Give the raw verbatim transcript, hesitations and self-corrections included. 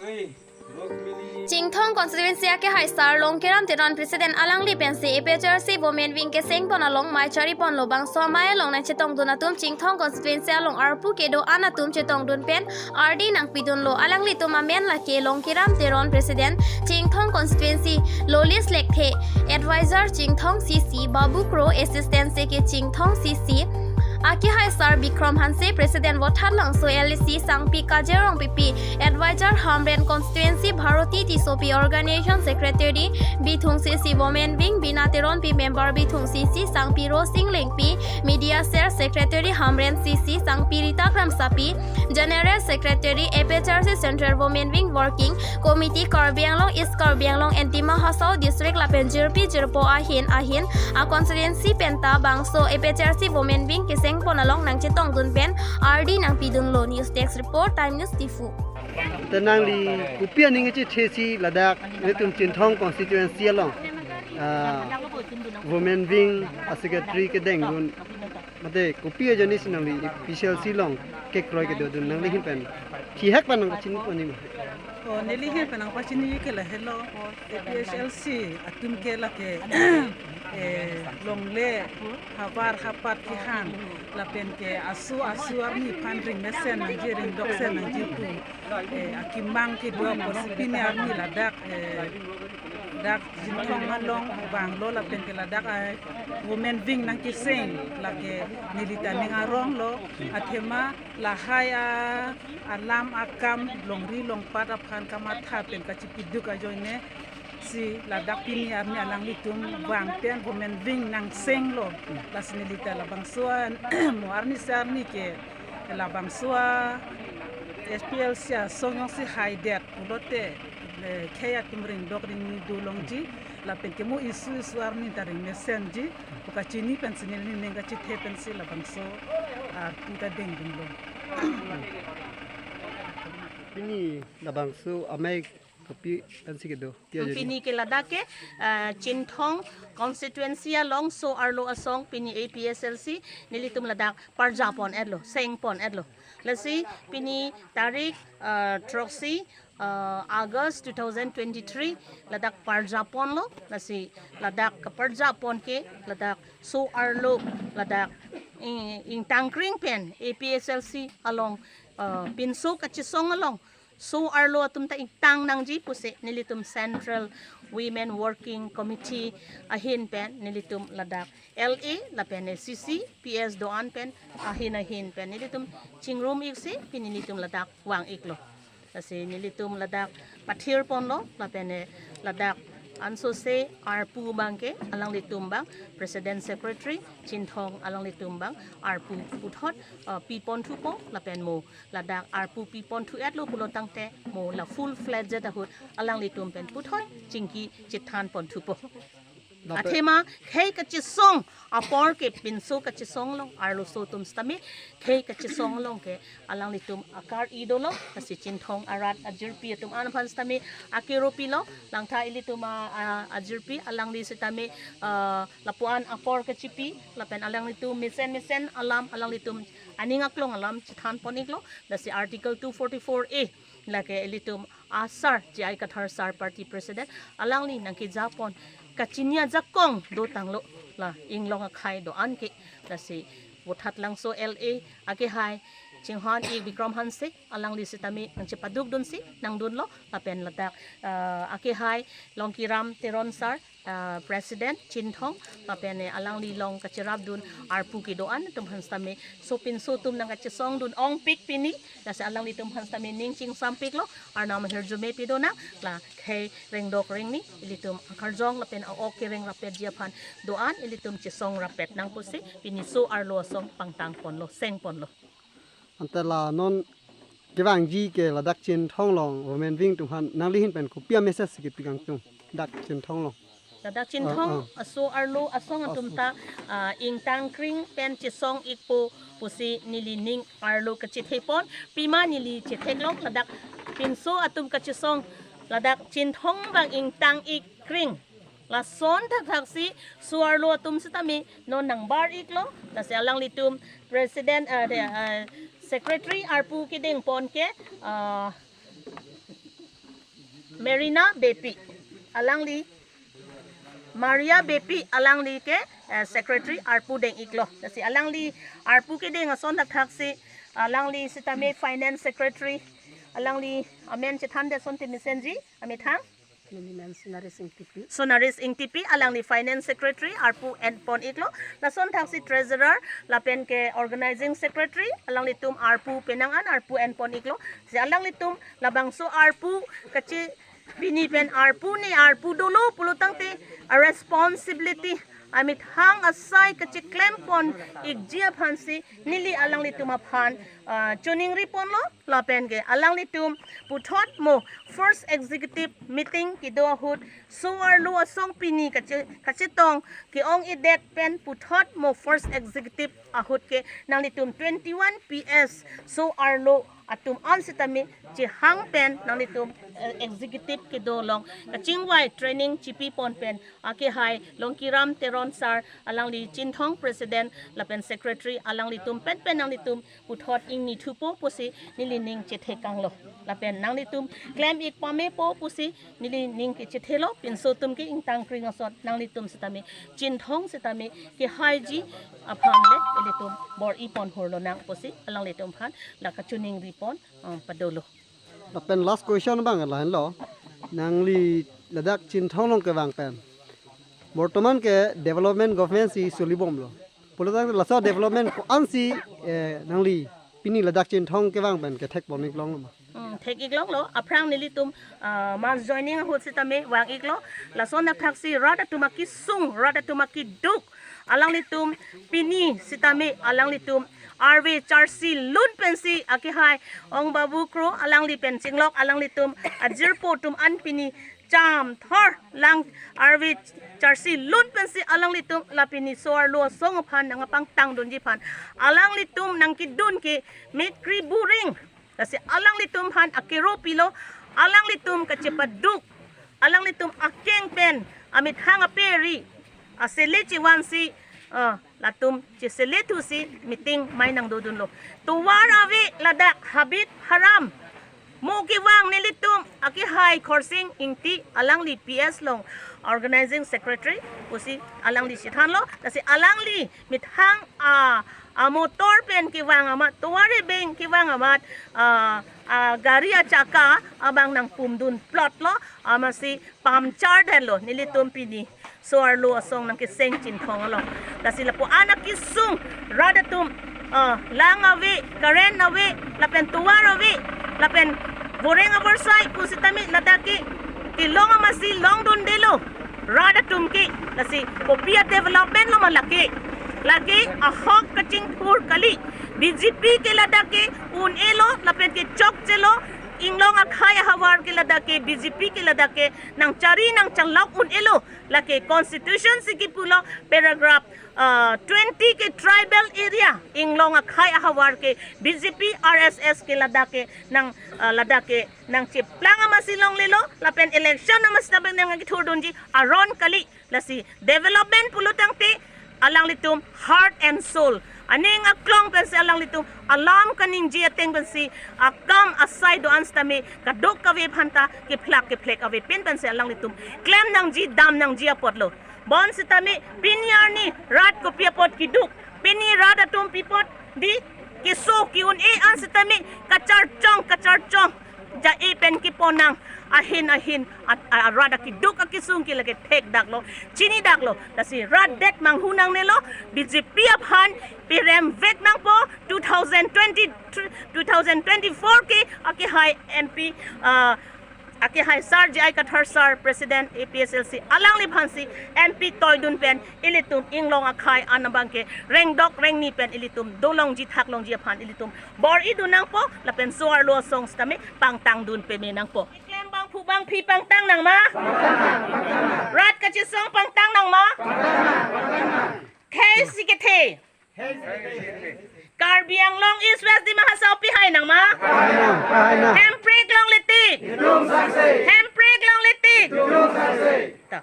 Chinthong constituency akehai sar Longkiram Teron president alangli pensi A P H L C women wing keseng pon along mei chari ponlo. Bangso amei along nangchetongdun atum Chinthong constituency along arpu kedo-an atum chetongdun pen ardi nangpidunlo. Alanglitum amen lake Longkiram Teron president Chinthong constituency, Lolis Lekthe advisor Chinthong C C, Babu Kro assistant C K Chinthong C C, akehai sar Bikrom Hanse, president Vothatlangso L A C, Sangpi Kajer Rongpipi, advisor Hamren constituency, Bharati Tissopi organization secretary, Bithung C C women wing, Bina Teronpi member Bithung C C, Sangpi Rosing Lengpi, media cell secretary Hamren C C, Sangpi Rita Kramsapi, general secretary A P H L C central women wing working committee Karbi Anglong, East Karbi Anglong and Dima Hasao district lapen jirpi jirpo ahin ahin a constituency penta bangso A P H L C women wing keseng pon along nangchetongdun pen ardi nangpidunlo. News desk report, Time News Diphu. Te nangli kopi aning kachethe si ladak nelitum Chinthong constituency along, ah, women wing a secretary kedengdun, mate kopi ajoine si nangli A P H L C along kekroi kedodun nangli ahin pen thihek pen nangpachini pon nima? O, neli ahin pen nangpachini ke lahelo, A P H L C atum ke lake, eh, longle havar hapat kehang lapen ke aso aso arni aphan ring mesen nangji, ring doksen nangji pu, eh, akemang kedo apotsi pini arni ladak, eh, dak Chinthong along vanglo lapen ke ladak, eh, women wing nangkeseng lake neli ta ning aronglo. Athema lahai a alam akam longri longpat aphan kamatha pen kachipiduk ajoine si ladak pini arni alanglitum vang pen women wing nangsenglo. Lasi neli ta labangso a mo arni se arni ke labangso a A P H L C asong jongsi haidet pulote, eh, khei atum ring dok ring ni do longji lapen ke mo isu isu arni ta ring mesenji pu kachini pensi neli ning kachethe pensi labangso arpu ta dengdunlo. Pini labangso amei kopi pensi kedo? Kopi ajoine? Pini ke ladak ke, ah, Chinthong constituency along so-arlo asong pini A P H L C nelitum ladak parja pon-etlo, seng pon-etlo. Lasi pini tarik, ah, throksi, ah, August two thousand twenty-three ladak parja ponlo. Lasi ladak keparja pon ke ladak so-arlo ladak ing-, ingtangkring pen A P H L C along, ah, pinso kachesong along so-arlo atum ta ingtang nangji pusi nelitum Central Women Working Committee ahin pen nelitum ladak L A lapen C C P S do-an pen ahin ahin pen nelitum chingrum-ik si pini nelitum ladak vang-iklo. Lasi nelitum ladak pathir ponlo lapen ladak ansose arpu abang ke alanglitum abang President Secretary Chinthong alanglitum abang arpu puthot, ah, pi pon thupo lapen mo ladak arpu pi pon thu-etlo pulo tangte mo la full fledged ahut alanglitum pen puthot chingki chethan pon thupo. Lapen athema khei kachesong apor ke pinso kachesong along arloso atum sitame khei kachesong along ke alanglitum akar-i dolo. Lasi Chinthong arat ajirpi atum an aphan sitame akero pilo. Langtha ilitum a, a, ajirpi alangli sitame, ah, lapuan apor kachipi lapen alanglitum mesen mesen alam alanglitum aning aklong alam chethan pon-iklo. Lasi Article two forty-four A lake ilitum asar J I Kathar sar party president alangli nangkeja pon kachini ajakong dotanglo la inglong akhei do-an ke. Lasi Vothatlangso L A akehai chinghon-ik Bikrom Hanse alangli sitame nangchepadukdunsi nangdunlo lapen ladak, ah, akehai Longkiram Teron sar, ah, president Chinthong lapen, eh, alangli along kacherapdun arpu kedo-an atum aphan sitame so pinso atum nangkachesongdun ongpik pini. Lasi alanglitum aphan sitame ning chingsampiklo, Arnam ahirjume pido nang, la khei ring dok ring ni ilitum akarjong lapen a-ok kereng rapetji aphan do-an ilitum chesong rapet nang pusi pini so-arlo asong pangtang ponlo, seng ponlo. Ante la non kevangji ke ladak Chinthong along women wing atum aphan nangli ahin pen kopi a-message si kepi kangtung dak Chinthong along? Ladak Chinthong, ah, ah, aso-arlo asong atum ta, ah, ingtangkring pen chesong-ikpo pusi neli ning arlo kachethe pon. Pima neli chethek long ladak pinso atum kachesong ladak Chinthong abang ingtang-ik kring. Lason thakthak si so-arlo atum sitame non nangbar-iklo. Lasi alanglitum president, ah, de, ah, secretary arpu kedeng pon ke, ah, Marina Beypi, alangli Maria Beypi, alangli ke, eh, secretary arpu deng-iklo. Lasi alangli arpu kedeng ason thakthaksi, alangli sitame finance secretary, alangli amen chethan de son te mesenji, amethang? Mini men Sonaris Ingtipi. Sonaris Ingtipi, alangli finance secretary arpu enpon-iklo. Lason thaksi treasurer lapen ke organizing secretary, alanglitum arpu penang an arpu enpon-iklo. Si alanglitum labangso arpu kachi pini pen arpu ne arpu dolo pulo tangte a responsibility amethang asai kachiklempon-ikji aphansi neli alanglitum aphan, ah, choningriponlo. Lapen ke alanglitum puthot mo first executive meeting kedo ahut so-arlo asong pini kache-, kachetong ke-ong-edet pen puthot mo first executive ahut ke nanglitum twenty-one P S so-arlo atum an sitame chehang pen nanglitum, eh, executive kedo along kachingvai training chipipon pen akehai Longkiram Teron sir, alangli Chinthong president lapen secretary, alanglitum pen pen nanglitum puthot ingni thupo pusi neli ning chethekanglo. Lapen nanglitum klem-ik pamepo pusi neli ning kechethelo, pinso atum ke ingtang kring asot nanglitum sitame Chinthong sitame kehaiji aphan le ilitum bor-ipon hurlonang pusi alanglitum aphan la kachoningripon, ah, padolo. Lapen last question abang lahenlo, nangli ladak Chinthong along kevang pen bortoman ke development government si solibomlo. Pulo tangte laso development ko-ansi, eh, nangli pini ladak Chinthong kevang pen kethekpon-iklonglo ma? Hmm, thek-iklonglo, aphrang nelitum, ah, mass joining ahut sitame vang-iklo, lason thakthaksi rat atum akesung, rat atum akeduk, alanglitum pini sitame alanglitum arve charsi lun pensi akehai Ong Babu Kro alangli pen chinglok alanglitum ajirpo atum an pini cham thor lang arve charsi lun pensi alanglitum la pini so-arlo asong aphan nangpangtangdunji aphan alanglitum nangkedun ke mikri buring. Lasi alanglitum aphan akero pilo, alanglitum kachepaduk, alanglitum akeng pen amethang aperi asele chevansi, ah, latum chesele thusi meeting mai nangdodunlo. Tovar ave ladak habit haram. Mo kevang nelitum akehai Khorsing Ingti, alangli P S along organizing secretary pusi alangli chethanlo. Lasi alangli methang a, a motor pen kevang amat, tovar ebeng kevang amat, a, a gari achaka abang nangpumdun plotlo, amatsi puncture detlo nelitum pini so-arlo asong nangkeseng Chinthong along. Lasi lapu-an akesung rat atum, ah, lang ave, current ave, lapen tovar ave, lapen voreng avorsai pusitame ladak ke kelong amatsi longdundelo rat atum ke. Lasi kopi a development lo ma lake? Lake ahok kachingthur kali. B J P ke ladak ke un-elo lapen ke chokchelo, Inglong akhei ahavar ke ladak ke, B J P ke ladak ke nangchari nangchanglok un-elo. Lake constitution si kipulo paragraph, ah, twenty ke tribal area, Inglong akhei ahavar ke B J P R S S ke ladak ke nang, ah, ladak ke nangcheplang amatsi longlelo, lapen election amatsi tabang nangkethurdunji aron kali. Lasi development pulo tangte alanglitum heart and soul, aning aklong pensi alanglitum alam kaningje ateng pensi akam asai do-an sitame kadokave aphanta kephlak kephlek avepin pensi alanglitum klem nangji, dam nangji apotlo. Bonsitame pini arni rat kopi apot keduk, pini rat atum pi apot di keso ke-un-e an sitame kacharchong kacharchong ja-e pen keponang ahin ahin at-, a-, arat akeduk akesung ke lake thekdaklo, chinidaklo. Lasi rat det manghu nangnelo, B J P aphan perem vek nangpo, two thousand twenty-three, two thousand twenty-four ke akehai M P, ah, akehai Sir J I Kathar sir, President A P H L C, alangliphansi M P toidun pen ilitum Inglong akhei an abang ke rengdok rengni pen ilitum dolongji thaklongji aphan ilitum bor-idun nangpo, lapen so-arlo asong sitame pangtangdun peme nangpo. Klem bangphu bangphi pangtang nangma? Rat kachesong pangtang nangma? Khei si kethe. Karbi Anglong East West Dima Hasao pihai nangma? Hemprek longle tik. Hemprek longle tik. Ta.